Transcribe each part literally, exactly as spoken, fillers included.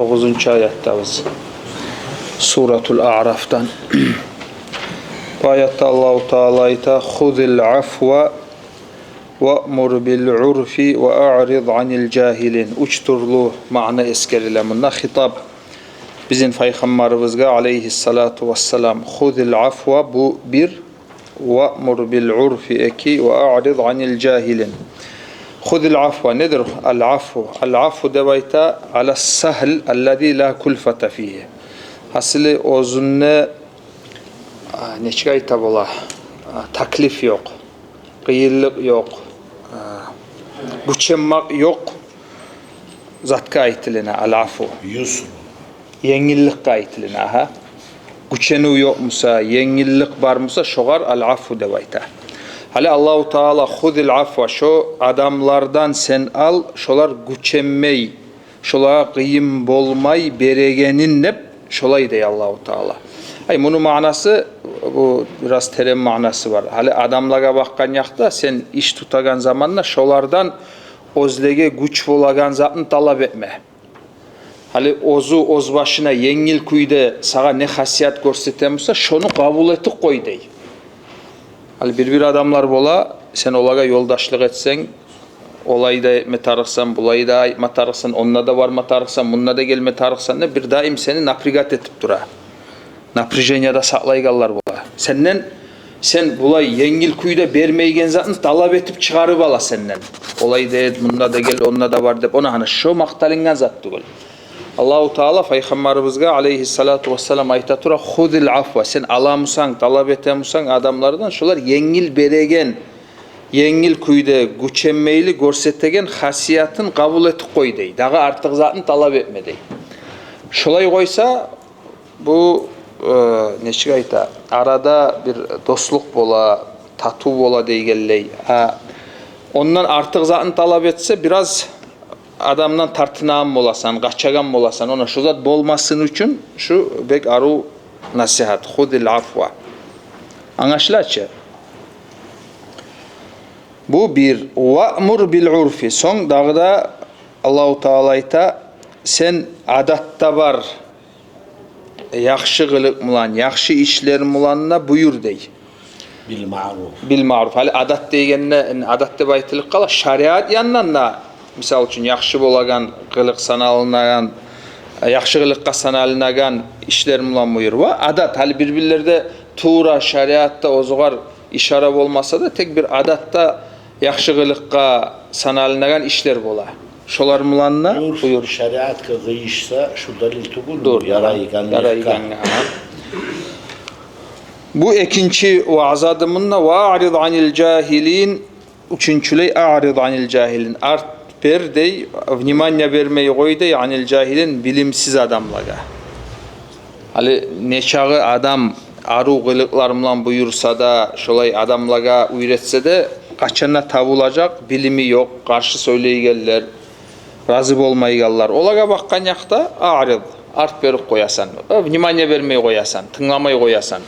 Тогъузунчу аятдабыз. Суратул Аърафдан. Бу аятда Аллагьу Таала айта: «Хузил афва ваъмур бил урфи ва аъриз анил жагьилин». Уьч тюрлю маъна эсгериле мунда. Хитап бизин Пайхаммарыбызгъа, алейгьиссалату вассалам. «Хузил афва» — бу бир, «ваъмур бил урфи» — эки, «ва аъриз анил жагьилин». «Хузил афва» недир? Ал-афу. Ал-афу деп айта ала сагьл аллази ла кулфата фигьи. Гьасили, оьзюнде, а, нечик айта бола, а, таклиф ёкъ, къыйынлыкъ ёкъ, а, гюченмакъ ёкъ затгъа айтылына ал-афу. Юср. Енгилликге айтылына, агьа. Гюченив ёкъмуса, енгиллик бармуса, шогъар ал-афу деп айта. Гьали Аллагьу Таала «хузил афва», шо адамлардан сен ал, шолар гюченмей, шолагъа къыйын болмай берегенин деп, шолай дей Аллагьу Таала. Ай, муну маънасы, бу бираз терен маънасы бар. Гьали адамлагъа бакъгъан якъда сен иш тутагъан заманда шолардан оьзлеге гюч болагъан затны талап этме. Гьали оьзю оьз башына енгил кюйде сагъа не хасият гёрсетемуса, шону къабул этип къой дей. Гьали бир-бир адамлар бола, сен олагъа ёлдашлыкъ этсенг, олай да этме тарыкъсан, булай да айтма тарыкъсан, онда да барма тарыкъсан, мунда да гелме тарыкъсан деп, бир даим сени напрягать этип тура. Напряженияда сакълайгъанлар бола. Сенден, сен булай енгил кюйде бермейген затны талап этип чыгъарып ала сенден. Олай да эт, мунда да гел, онда да бар деп. Она гьана шо макъталынгъан зат тюгюл. Аллагьу Таала Пайхаммарыбызгъа, алейгьиссалату вассалам, айта тура: «Хузил афва». Сен аламусанг, талап этемусанг адамлардан, шолар енгил береген, енгил кюйде, гюченмейли гёрсетеген хасиятын къабул этип къой дей. Дагъы артыкъ затны талап этме дей. Шолай къойса, бу, э, нечик айта, арада бир дослукъ бола, татыв бола дегенлей. А ондан артыкъ затны талап этсе, бираз адамдан тартынагъан боласан, къачагъан боласан. Она шо зат болмасын учун шу бек арив насигьат. «Хузил афва». Англашыла чы? Бу бир. «Ваъмур бил урфи». Сонг дагъы да Аллагьу Таала айта: «Сен адатда бар яхшы къылыкъ булан, яхшы ишлер булан да буюр», — дей. Бил маъруф. Бил маъруф. Гьали адат дегенде, адат деп айтылып къала, шариат яндан да, мисал учун, яхшы болагъан къылыкъ саналынагъан, яхшы къылыкъгъа саналынагъан ишлер булан буюр. Ва адат, гьали бир-бирлерде тувра шариатда оьзюгер ишара болмаса да, тек бир адатда яхшы къылыкъгъа саналынагъан ишлер бола. Шолар булан да буюр. Шариатгъа къыйышса, шу далил тюгюлмю? Дюр, ярайгъанлыкъгъа. Ярайгъангъа, агьа. Бу экинчи ваъзады мунда. «Ва аъриз анил жагьилин». Уьчюнчюлей «аъриз анил жагьилин». Арт бер дей, внимание бермей къой дей, анил жагьилин, билимсиз адамлагъа. Гьали нечакъы адам арив къылыкълар булан буюрса да, шолай адамлагъа уьйретсе де, къачан да табулажакъ билими ёкъ, къаршы сёйлейгенлер, рази болмайгъанлар. Олагъа бакъгъан якъда аъриз, арт берип къоясан, э, внимание бермей къоясан, тынгламай къоясан.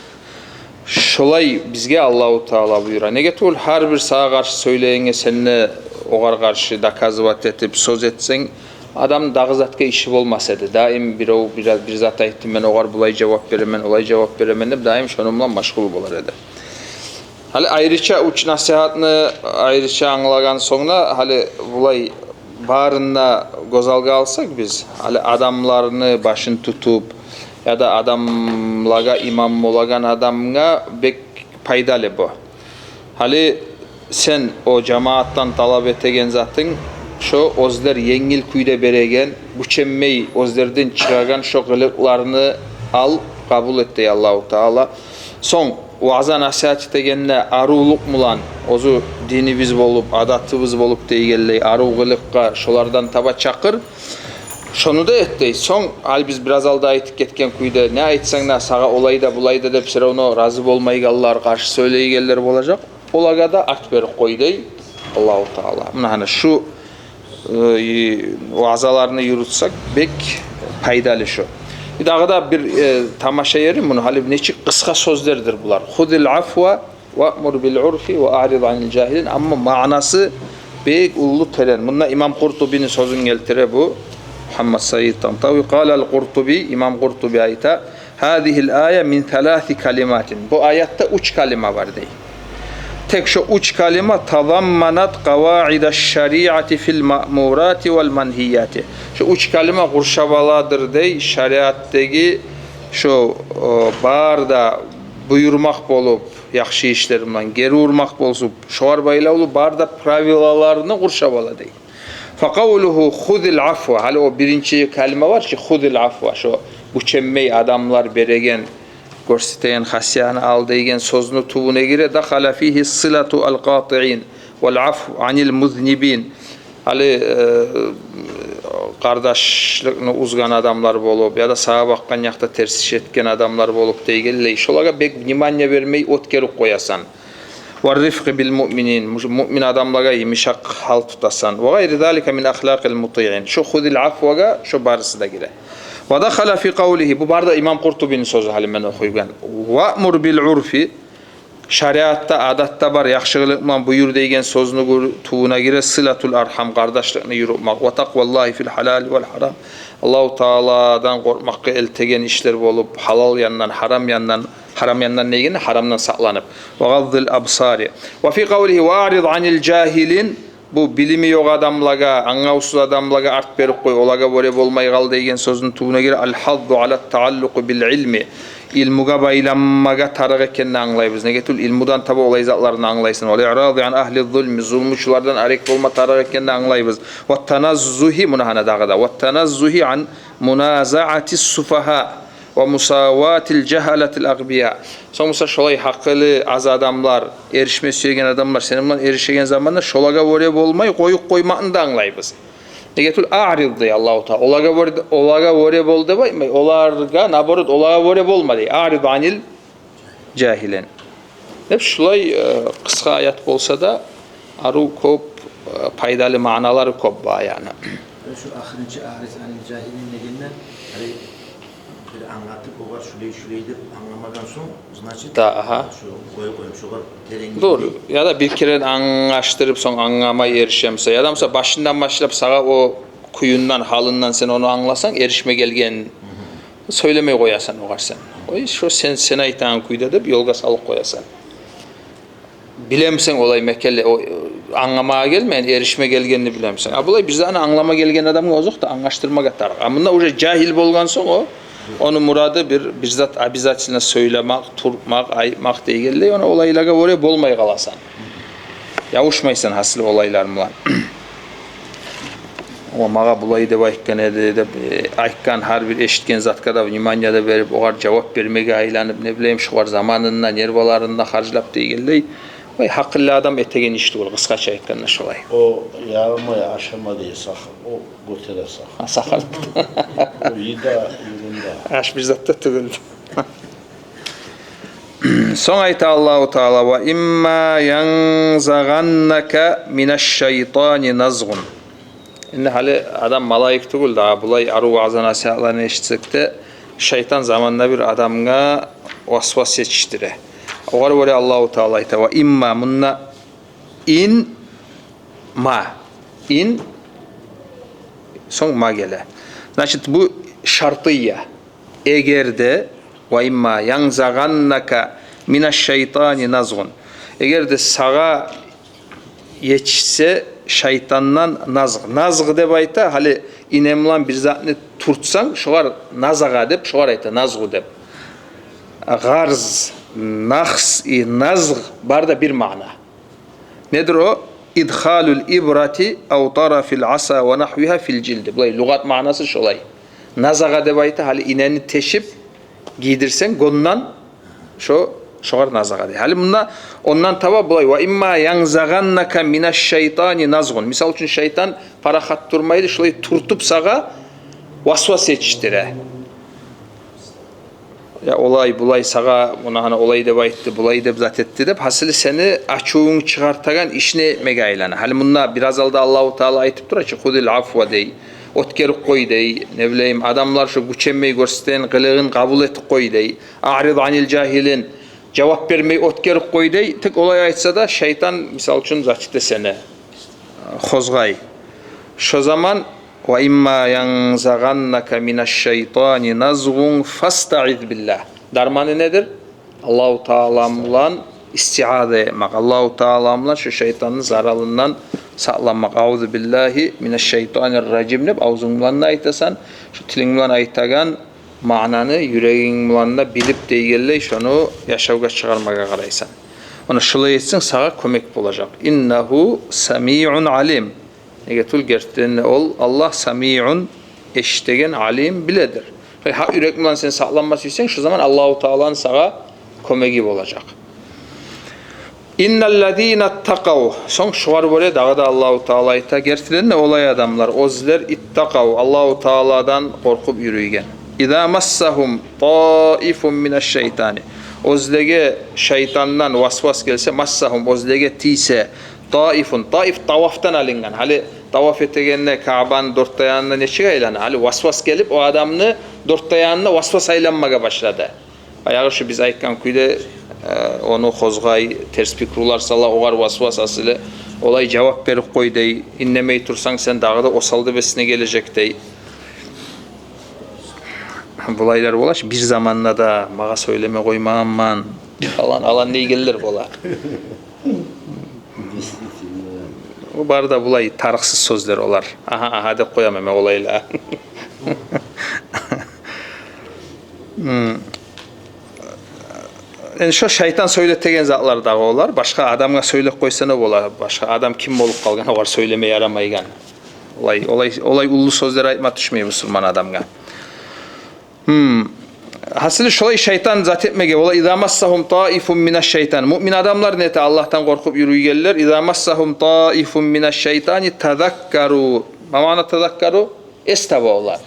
Шолай бизге Аллагьу Таала буюра. Неге тюгюл, гьар бир сагъа къаршы сёйлегенге сен де огъар къаршы доказывать этип сёз этсенг, адамны дагъы затгъа иши болмас эди. Даим бирев бир, бир зат айтды, мен огъар булай жавап беремен, олай жавап беремен деп, даим шону булан машгъул болар эди. Гьали айрыча уьч насигьатны айрыча англагъан сонг да, гьали булай барын да гёз алгъа алсакъ биз, гьали адамланы башын тутуп, яда адамлагъа имам болагъан адамгъа бек пайдалы бу. Гьали сен о жамаатдан талап этеген затынг, шо оьзлер енгил кюйде береген, гюченмей оьзлерден чыгъагъан шо къылыкъланы ал, къабул эт дей Аллагьу Таала. Сонг ваъза-насигьат этегенде аривлукъ булан, оьзю динибиз болуп, адатыбыз болуп дегенлей, арив къылыкъгъа шолардан таба чакъыр. Шону да эт дей. Сонг, гьали биз бираз алда айтып гетген кюйде, не айтсанг да, сагъа олай да, булай да деп, всё равно рази болмайгъанлар, къаршы сёйлейгенлер болажакъ. Олагъа да арт берип къой дей Аллагьу Таала. Муна гьана шу, э, ваъзаланы юрютсек, бек пайдалы шу. Дагъы да бир, э, тамаша ери муну, гьали нечик къысгъа сёзлердир булар. «Хузил афва ваъмур бил урфи ва аъриз анил жагьилин». Амма маънасы бек уллу, терен. Мунда имам Къуртубини сёзюн гелтире бу. Мугьаммад Саид Тантави. Къала аль-Къуртуби, имам Къуртуби айта: «Гьазигьиль ая мин саласи калиматин». Бу аятда уьч калима бар дей. Тек шо уьч калима: «Тазамманат къаваидаш шариати филь маъмурати валь манхияти». Шо уьч калима къуршап аладыр дей шариатдагъы шо, о, бар да буюрмакъ болуп, яхшы ишлер булан гери урмакъ болуп, шогъар байлавлу бар да правилаланы къуршап ала дей. «Факъавлугьу хузиль афва». Гьали о биринчи калима бар чы, «хузиль афва», шо гюченмей адамлар береген, гёрсетеген хасияны ал деген сёзню тюбюне гире: «Дахала фигьи силату аль-къатиин валь афву аниль музнибин». Гьали, э, къардашлыкъны уьзген адамлар болуп, яда сагъа бакъгъан якъда терс иш этген адамлар болуп дегенлей, шолагъа бек внимание бермей, оьтгерип къоясан. «Ва рифкъи биль муъминин», муж-, муъмин адамлагъа йымышакъ гьал тутасан. «Ва гъайри залика мин ахлакъиль мутиин». Шо «хузиль афвагъа» шо барысы да гире. «Ва дахала фи къавлигьи», бу бары да имам Къуртубини сёзю, гьали мен охуйгъан. «Ваъмур биль урфи», шариатда, адатда бар яхшылыкъ булан буюр деген сёзню гюр-, тюбюне гире силатуль архам, къардашлыкъны юрютмек. «Ва такъваллагьи филь гьалали валь гьарам». Аллагьу Тааладан къоркъмакъгъа элтеген ишлер болуп, гьалал яндан, гьарам яндан, гьарам яндан дегенде, гьарамдан сакъланып. «Ва гъаддиль абсари». «Ва фи къавлигьи ва аърид аниль жагьилин». Бу билими ёкъ адамлагъа, англавсуз адамлагъа арт берип къой, олагъа гёре болмай къал деген сёзню тюбюне гире «аль гьаззу алат тааллукъи биль илми». Илмугъа байланмагъа тарыкъ экенни англайбыз. Неге тюгюл, илмудан таба олай затланы англайсан. «Валь иъради ан агьлиз зулми», зулмучулардан арек болма тарыкъ экенни англайбыз. «Ват таназзугьи», муна гьана дагъы да, «ват таназзугьи ан муназаатис суфагьа ва мусаватиль жагьалатиль агъбия». Сонг буса шолай гьакъылы аз адамлар, эришме сюеген адамлар сени булан эришеген заманда, шолагъа гёре болмай къоюп къоймакъны да англайбыз. Неге тюгюл, «аърид» дей Аллагьу Таала. Олагъа гёре, олагъа гёре бол деп айтмай, олагъа, наоборот, олагъа гёре болма дей. «Аърид аниль жагьилин». Деп шулай, э, къысгъа аят болса да, арив кёп, э, пайдалы маъналары кёп бу аятны. Шу ахырынчы «аърид аниль жагьилин» дегенде, гьали бир англатып, огъар шулай-шулай деп англамагъан сонг, значит, да, агьа, шу къой, къой, шогъар терен... Дюр, гитмей, яда бир керен англашдырып, сонг англамай эришемсе, яда буса башындан башлап сагъа о кююнден, гьалындан сен ону англасанг, эришме гелген, сёйлемей къоясан огъар сен. Ой, шо сен, сен айтагъан кюйде деп ёлгъа салып къоясан. Билемсен олай мекенли, о, англамагъа гелмей, эришме гелгенни билемсен. А булай бир затны англама гелген адамгъа озокъда, англашдырмагъа тарыкъ. А мунда уже жагьил болгъан сонг о, ону мурады бир, бир зат обязательно сёйлемек, туртмакъ, айтмакъ дегенлей, ону олайлагъа гёре болмай къаласан. Ябушмайсан гьасили олайлар булан. О магъа булай деп айтгъан эди деп, э, айтгъан гьар бир эшитген затгъа да внимание де берип, огъар жавап бермеге айланып, не билейим, шогъар заманын да, нерваларын да харжлап дегенлей. Вай, гьакъыллы адам этеген иш тюгюл, къысгъача айтгъанда шолай. О ярамай ашама дей сахар, о гётере сахар. Гьа, сахар. О йыда, йыгъында. Аш бир зат да тюгюл. Сонг айта Аллагьу Таала: «Ва имма янзагъаннака минаш шайтани назгъун». Энди гьали адам малайик тюгюл дагъы, булай арив ваъза-насигьатланы эшитсек де, шайтан заманда бир адамгъа васвас етишдире. Огъар гёре Аллагьу Таала айта: «Ва имма», мунда «ин», «ма». «Ин», сонг «ма» геле. Значит, бу шартия. Эгер де, «ва имма янзагъаннака минаш шайтани назгъун». Эгер де сагъа етишсе шайтандан назгъ. Назгъ деп айта, гьали инен булан бир затны туртсанг, шогъар назагъа деп, шогъар айта, назгъу деп. Гъарз, нахс и назгъ бары да бир маъна. Недир о? «Идхалуль ибрати ав тарафиль аса ва нахвигьа филь жилди». Булай лугъат маънасы шолай. Назагъа деп айта, гьали инени тешип гийдирсенг гёнден, шо, шогъар назагъа дей. Гьали мунда ондан таба булай: «Ва имма янзагъаннака минаш шайтани назгъун». Мисал учун, шайтан парахат турмайды, шолай туртуп сагъа васвас етишдире. Я олай, булай, сагъа муна гьана олай деп айтды, булай деп зат этди деп, гьасили сени ачувунгну чыгъартагъан ишни этмеге айлана. Гьали мунда бираз алда Аллагьу Таала айтып тура чы: «Хузиль афва», – дей, «оьтгерип къой», – дей, не билейим, адамлар шо гюченмей гёрсетген къылыгъын къабул этип къой, – дей, «аърид аниль жагьилин», жавап бермей оьтгерип къой, – дей. Тек олай айтса да, шайтан, мисал учун, зачты сени, э, хозгъай. Шо заман Ва имма янзагъаннака минаш-шайтани назгъун фастаиз биллагь. Дарманы недир? Аллагьу Таала булан истиаза этмек. Аллагьу Таала булан шо шайтанны заралындан сакъланмакъ. Аузу биллагьи минаш-шайтанир-ражим деп авзунг булан да айтасан, шо тилинг булан айтагъан маънаны юрегинг булан да билип дегенлей, шону яшавгъа чыгъармагъа къарайсан. Ону шулай этсенг, сагъа кёмек болажакъ. Иннагьу самиун алим. Неге тюгюл, гертиден де ол Аллагь самиун, эшитеген, алим, биледир. Гьакъ юрек булан сен сакъланма сюйсенг, шо заман Аллагьу Тааланы сагъа кёмеги болажакъ. Инналлазина иттакъав. Сонг шогъар гёре дагъы да Аллагьу Таала айта, гертиден де олай адамлар, оьзлер иттакъав, Аллагьу Тааладан къоркъуп юрюйген. Иза массагьум таифун минаш-шайтани. Оьзлеге шайтандан васвас гелсе, массагьум, оьзлеге тийсе, таифун. Таиф тавафдан алынгъан. Гьали таваф этегенде Каабаны дёрт де янында нечик айлана? Гьали васвас гелип, о адамны дёрт де янында васвас айланмагъа башлады. Баягъы шо биз айтгъан кюйде, э, ону къозгъай, терс пикрулар сала, огъар васвас асылы. Олай жавап берип къой дей. Индемей турсанг, сен дагъы да осал деп эсине гележек дей. Булайлар бола чы, бир заманда да магъа сёйлеме къоймагъанман. Алан, алан дегенлер бола. Действительно. О бары да булай тарыкъсыз сёзлер олар. Агьа, агьа деп къояман мен олайла. М. Энди шо шайтан сёйлетеген затлар дагъы олар. Башгъа адамгъа сёйлеп къойса не бола? Башгъа адам ким болуп къалгъан, огъар сёйлеме ярамайгъан? Олай, олай, олай уллу сёзлер айтма тюшмей бусурман адамгъа. Гьм. Гьасили, шолай шайтан зат этмеге бола. Иза массагьум таифун минаш-шайтан. Муъмин адамлар не эте? Аллагьдан къоркъуп юрюйгенлер. Иза массагьум таифун минаш-шайтани тазаккару. Ма маъна тазаккару? Эс таба олар.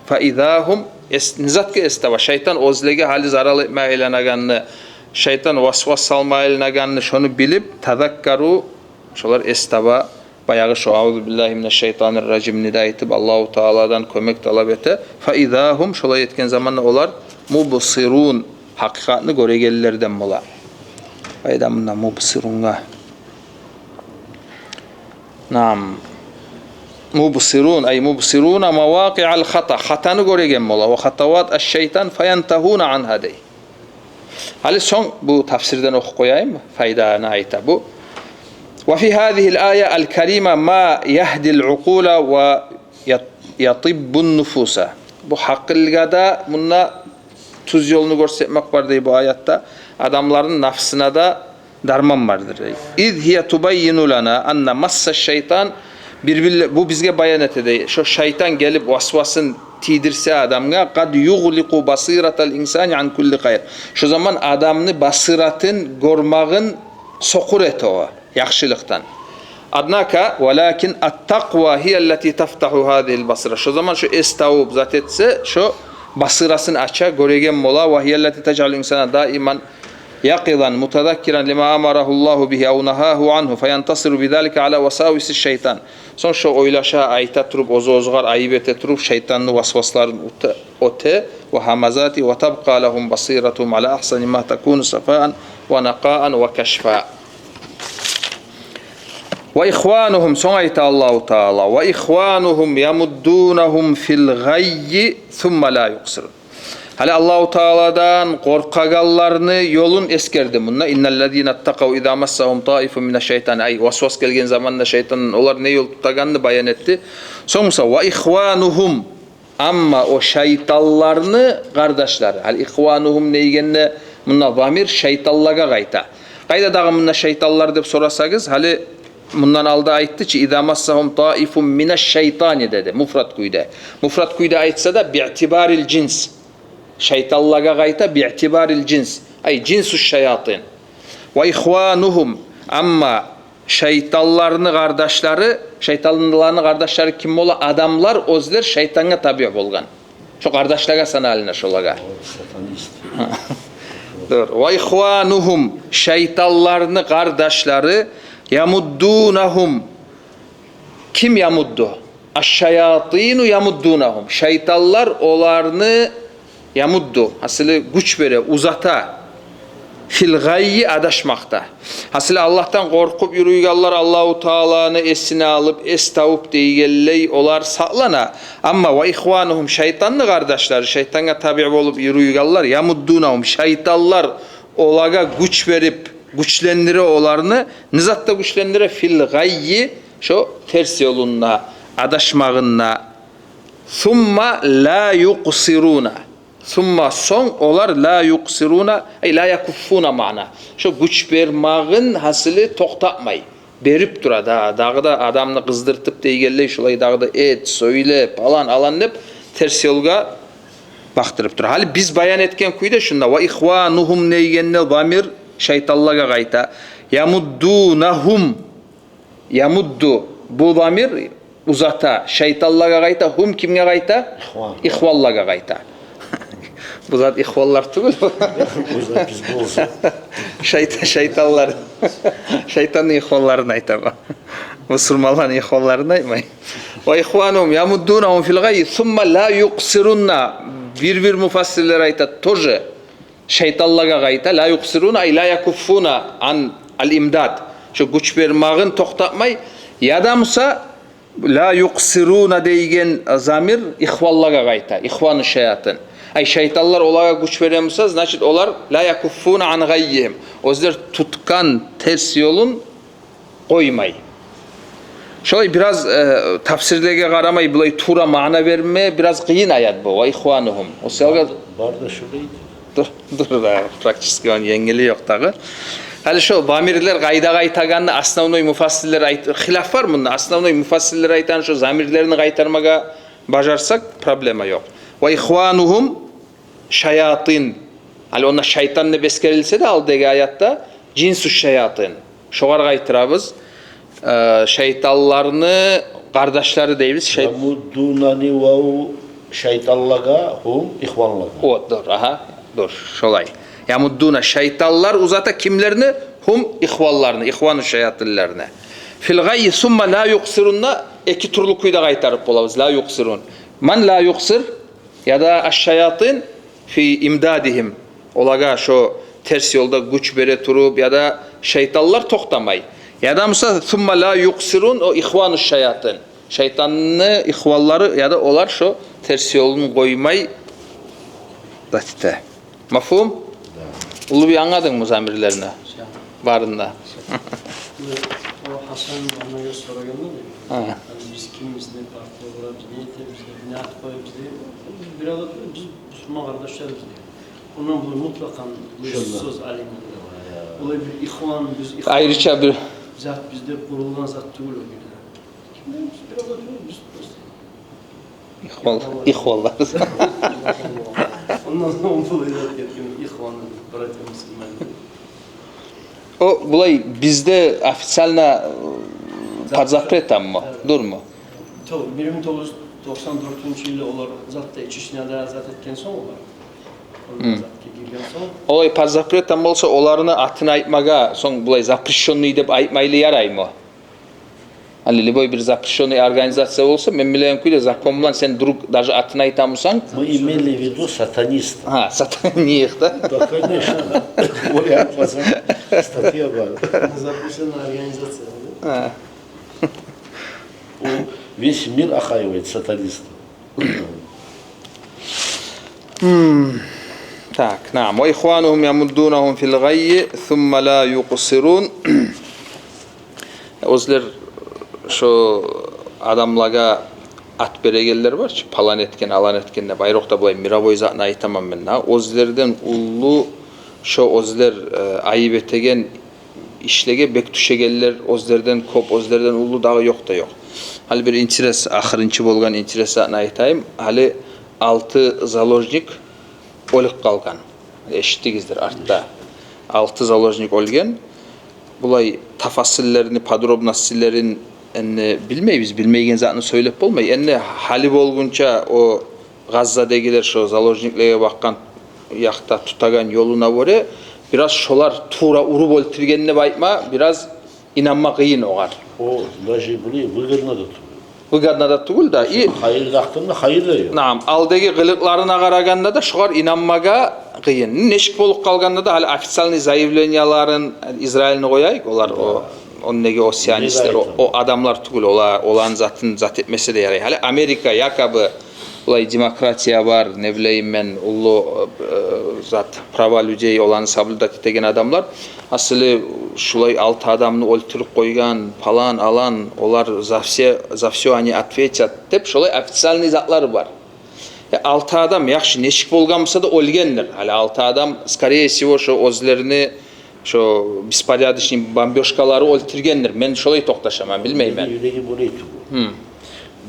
Фа иза гьум, эс, не затгъа эс таба? Шайтан оьзлеге гьали зарал этме айланагъанны, шайтан васвас салма айланагъанны, шону билип, тазаккару, шолар эс таба. Баягъы шо «Аузу биллагьи минаш-шайтанир-ражим»ни де айтып, Аллагьу Тааладан кёмек талап эте. Фа иза гьум, шолай этген заманда олар мубсирун, гьакъыкъатны гёрегенлерден бола. Къайда мунда мубсирунгъа? Наам. Мубсирун, ай мубсируна мавакъиал хата, хатаны гёреген бола. Ва хатават аш-шайтан фаянтагьуна ангьа дей. Гьали сонг бу тафсирден охуп къояйым, пайданы айта бу. Ва фи гьазигьил ая ал-карима ма ягьдил укъула ва ят-, ятиббун нуфуса. Бу гьакъылгъа да, мунда тюз ёлну гёрсетмек бар дей бу аятда. Адамланы нафсына да дарман бардыр дей. Из гьия тубаййину лана анна масса шайтан, бир-бир-, бу бизге баян эте дей. Шо шайтан гелип васвасын тийдирсе адамгъа, къад югъликъу басиратал инсани ан кулли хайр. Шо заман адамны басиратын, гёрмегин сокъур эте о яхшылыкъдан. Однако, валакин ат-такъва гьия аллати тафтагьу гьазигьил басира. Шо заман шо эс тавуп зат этсе, шо басирасын ача, гёреген бола. Ва гьия аллати тажъалул инсана даиман якъизан, мутазаккиран лима амарагьу Аллагьу бигьи ав нагьагьу ангьу, фаянтасиру бизалика ала васависиш-шайтан. Сонг шо ойлаша, айта туруп, оьзю оьзюгер айып эте туруп, шайтанны васвасларын ута-, оте, ва гьамазати, ва табкъа лагьум басиратугьум ала агьсани ма такуну сафаан ва накъаан ва кашфа. Ва ихванугьум, сонг айта Аллагьу Таала, ва ихванугьум ямуддунагьум фил гъаййи сумма ла юкъсирун. Гьали Аллагьу Тааладан къоркъагъанланы ёлун эсгерди мунда. Инналлазина иттакъав иза массагьум таифун минаш-шайтан. Ай, васвас гелген заманда шайтан, олар не ёл тутагъанны баян этди. Сонг буса, ва ихванугьум. Амма о шайтанланы къардашлары. Гьали ихванугьум дегенде мунда замир шайтанлагъа къайта. Къайда дагъы мунда шайтанлар деп сорасагъыз, гьали мундан алда айтды чы, иза массагьум таифун минаш-шайтани деди, муфрад кюйде. Муфрад кюйде айтса да, биътибарил жинс. Шайтанлагъа къайта, биътибарил жинс. Ай, жинсуш-шаятин. Ва ихванугьум, амма шайтанланы къардашлары, шайтанланы къардашлары ким бола? Адамлар, оьзлер шайтангъа табиъ болгъан. Шо къардашлагъа саналына шолагъа. Сатанист. Дюр. Ва ихванугьум, шайтанланы къардашлары, ямуддунагьум. Ким ямудду? Аш-шаятину ямуддунагьум. Шайтанлар оланы ямудду. Асылы гюч бере, узата. Фил гъаййи, адашмакъда. Гьасили, Аллагьдан къоркъуп юрюйгенлер, Аллагьу Тааланы эсине алып, эс тавуп дегенлей, олар сакълана. Амма ва ихванугьум, шайтанны къардашлары, шайтангъа табиъ болуп юрюйгенлер, ямуддунагьум, шайтанлар олагъа гюч берип, гючлендире оланы. Не затда гючлендире? Фил гъаййи, шо терс ёлунда, адашмагъында. Сумма ла юкъсируна. Сумма, сонг олар, ла юкъсируна, ай, ла якуффуна маъна. Шо гюч бермагъын, гьасили, токътатмай, берип тура да, дагъы да адамны къыздыртып дегенлей, шолай дагъы да эт, сёйле, палан-алан деп, терс ёлгъа бакъдырып тура. Гьали биз баян этген кюйде шунда, ва ихванугьум дегенде, замир шайтанлагъа къайта. Ямуддунагьум, ямудду, бу замир узата, шайтанлагъа къайта. Гьум кимге къайта? Ихван. Ихванлагъа къайта. Бу зат ихванлар тюгюл. Бу зат биз болсун. Шайта-, шайтанлар. Шайтанны ихванларын айтама. Бусурманланы ихванларын айтмай. Ва ихванугьум ямуддунагьум фил гъаййи сумма ла юкъсируна. Бир-бир муфассирлер айта тоже. Шайтанлагъа къайта, ла юкъсируна, ай, ла якуффуна ан ал-имдад. Шо гюч бермагъын токътатмай. Яда буса ла юкъсируна деген замир ихванлагъа къайта, ихвану шаятин. Ай, шайтанлар олагъа гюч бере буса, значит, олар ла якуффуна ан гъаййигьим. Оьзлер тутгъан терс ёлун къоймай. Шолай бираз, э, тафсирлеге къарамай, булай тувра маъна берме бираз къыйын аят бу, ва ихванугьум. О саялгъа... Бар да, бар да шолай. Дур, дур да, практически ону енгили ёкъ дагъы. Гьали шо замирлер къайда къайтагъанны основной муфассирлер айт-, хилаф бар мунда. Основной муфассирлер айтагъан, шо замирлерин къайтармагъа бажарсакъ, проблема ёкъ. Ва ихванугьум шаятин. Гьали онда шайтан деп эсгерилсе де алдагъы аятда, жинсу шаятин. Шогъар къайтарабыз. Э, шайтанланы къардашлары дейбиз. Шайт- Ямуддунани вав шайтанлагъа, гьум ихванлагъа. О, дур, агьа, дур, шолай. Ямуддуна, шайтанлар узата кимлерни? Гьум ихванларны, ихвану шаятинлерни. Фил гъаййи сумма ла юкъсируна, эки тюрлю кюйде къайтарып болабыз, ла юкъсирун. Ман ла юкъсир, яда аш-шаятин фи имдадигьим. Олагъа шо терс ёлда гюч бере туруп, яда шайтанлар токътамай. Яда буса сумма ла юкъсирун, о ихвану шаятин. Шайтанны ихванлары, яда олар шо терс ёлун къоймай зат эте. Мафгьум? Да. Уллубий, англадынгмы замирлерин? Ша. Барын да. Ша. О Гьасан анагъа сорагъанда, дей, гьа, гьали биз кимбиз, не партия барабыз, не этебиз деп, не ат къоябыз деп, бир адам айтды, биз бусурман къардашларбыз деп. Ондан булай мутлакъан бу... Шонда сёз алимлерде бар. Я. Олай бир ихван, биз ихван... Айрыча бир зат, бизде къурулгъан зат тюгюл о бир де. Кимден биз бир адам тюгюл, биз просто ихван, ихванлар. Ондан сонг булай зат гетген, ихван, братья мусульмане. О, булай бизде официально, э, под запретом мы? Да. Дюрмю? То, бир минг тогъуз юз токъсан дёртюнчю йылы олар затда, Чечняда зат этген сонг олар. Онда... Гьм. Затгъа гирген сонг. Олай под запретом болса, оланы атын айтмагъа сонг булай запрещённый деп айтмайлы яраймы? Гьали любой бир запрещённый организация болса, мен билеген кюйде закон булан сен друг даже атын айта бусанг. Мы имели в виду сатанист. А, сатанист, да? Да, конечно. Олай айтмасанг, статья бар. Запрещённая организация, да? А. О, весь мир охаивает сатанистов. Гьм. Так, наам. Ва ихванугьум ямуддунагьум фил гъаййи сумма ла юкъсирун. Оьзлер шо адамлагъа ат берегенлер бар чы, палан этген, алан этген деп. Айрокъда булай мировой затны айтаман мен да. Оьзлерден уллу шо оьзлер, э, айып этеген ишлеге бек тюшегенлер, оьзлерден кёп, оьзлерден уллу дагъы ёкъ да ёкъ. Гьали бир интерес, ахырынчы болгъан интерес затны айтайым. Гьали алты заложник оьлюп къалгъан. Эшитдигиздир артда. Алты заложник оьлген. Булай тафасиллерин, подробностьлерин энни билмейбиз, билмейген затны сёйлеп болмай. Энни гьали болгъунча о Газзадагъылар шо заложниклеге бакъгъан якъда тутагъан ёлуна гёре, бираз шолар тувра уруп оьлтюрген деп айтма, бираз инанма къыйын огъар. О, даже булай выгодно да тюгюл. выгодно да тюгюл да. И, хайыр да гьакъында, хайыр да ёкъ. Наам, алдагъы къылыкъларына къарагъанда да шогъар инанмагъа къыйын. Нечик болуп къалгъанда да, гьали официальный заявленияларын Израильни къояйыкъ, олар о, ондагъы о сионистлер, о, о адамлар тюгюл, олар, оланы затын зат этмесе де ярай. Гьали Америка якобы булай демократия бар, не билейим мен, уллу, э, зат, права людей, оланы соблюдать этеген адамлар. Асылы шулай алты адамны оьлтюрюп къойгъан, палан, алан, олар за все, за всё они ответят деп, шолай официальный затлар бар. Э, алты адам, яхшы, нечик болгъан буса да, оьлгендир. Гьали алты адам, скорее всего, шо оьзлерини шо беспорядочный бомбёжкалары оьлтюргендир. Мен шолай токъташаман, билмеймен. Мени юрегим олай тюгюл.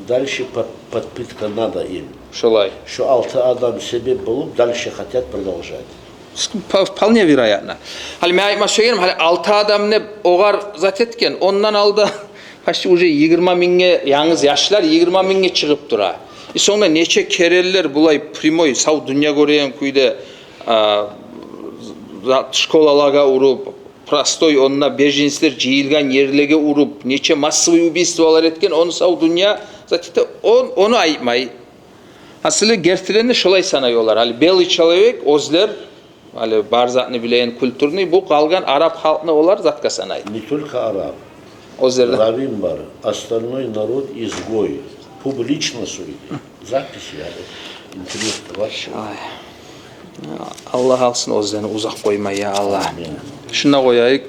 Дальше под-, подпитка надо им. Шолай. Шо алты адам себеп болуп, дальше хотят продолжать. Вп-, вполне вероятно. Гьали мен айтма сюегеним, гьали алты адам не огъар зат этген, ондан алда почти уже йигирма мингге янгыз яшлар йигирма мингге чыгъып тура. И сонг да нече керенлер булай прямой, сав дюнья гёреген кюйде, а, зат, школалагъа уруп, простой, онда беженецлер жыйылгъан ерлеге уруп, нече массовый убийстволар этген, ону сав дюнья зат эте, он-, ону айтмай. Асылы гертиден де шолай санай олар. Гьали белый человек, оьзлер, гьали бар затны билеген, культурный, бу къалгъан араб халкъны олар затгъа санай. Не только араб. Оьзлер де. Раввин бар, остальной народ изгой. Публично сёйлей. Записи, яни, интернетде бар шо. Ай. Аллагь алсын оьзлени узакъ къоймай, я Аллагь. Амин. Шунда къояйыкъ.